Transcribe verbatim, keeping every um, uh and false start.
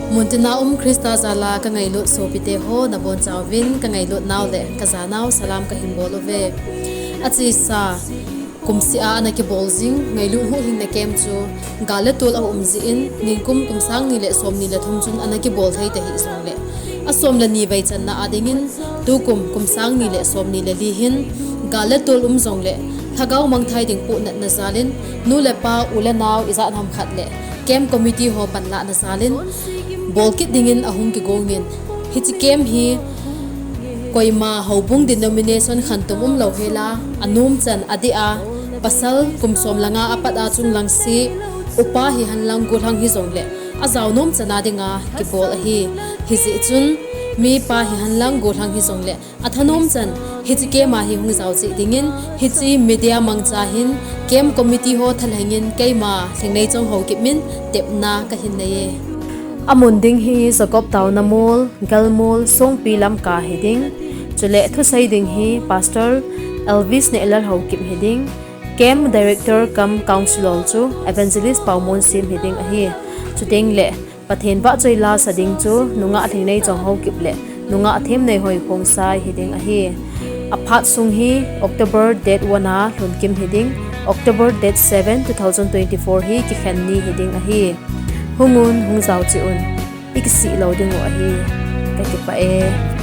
Muntina um Christa jala kangailut sopite ho nabonchauvin kangailut nau le kajanau salam kahin bol uve. Achesa, kumseh a ana kibol jing ngailut huhhingna camp chu gal le tol a um jeh in, ningkum kum sang ni le som ni le thum chun ana kibol thei tahih jongle, asom le ni vei channa a dingin, tukum kum sang ni le som ni le li hin, gal le tol um jongle, lhagao mangthai ding pohnatna jalin, nu le pa, u le nao ijat ham khat le camp committee ho panlahna jalin, bol kit dingin ahung kigongin, hiche camp hi koima houbung denomination khantoh umlou hela, anom chan adeh a, pasal kum som le nga apat a chunglangse, upa hihenlang gollhang hijongle, ajao nom chana dinga kibol ahi. Hijeh chun, mipa hihenlang gollhang hijongle, athanom chan hiche camp a hi hung jao cheh dingin, hiche media mangcha hin camp committee ho thalhengin keima Lhingneichong Haokip min tepna kahin nei e. Amun ding hi Jacob Taonamol, Galmol, Songpi Lamka hiding. Chule thusei ding hi Pastor Elvis Nehlal Haokip hiding. Camp Director cum Councilor chu Evangelist Paomonsim hiding ahi. Chutengle Pathen vahchoi lasa ding chu nungah Lhingneichong Haokip le nungah Themneihoi Khongsai hiding ahi. Aphat sung hi October date one a lhunkim hiding, October date seven, two thousand twenty-four hi kikhen ni hiding ahi. Hungun, hung jao cheh un, ikisih lou dingu ahi. Kakipah e.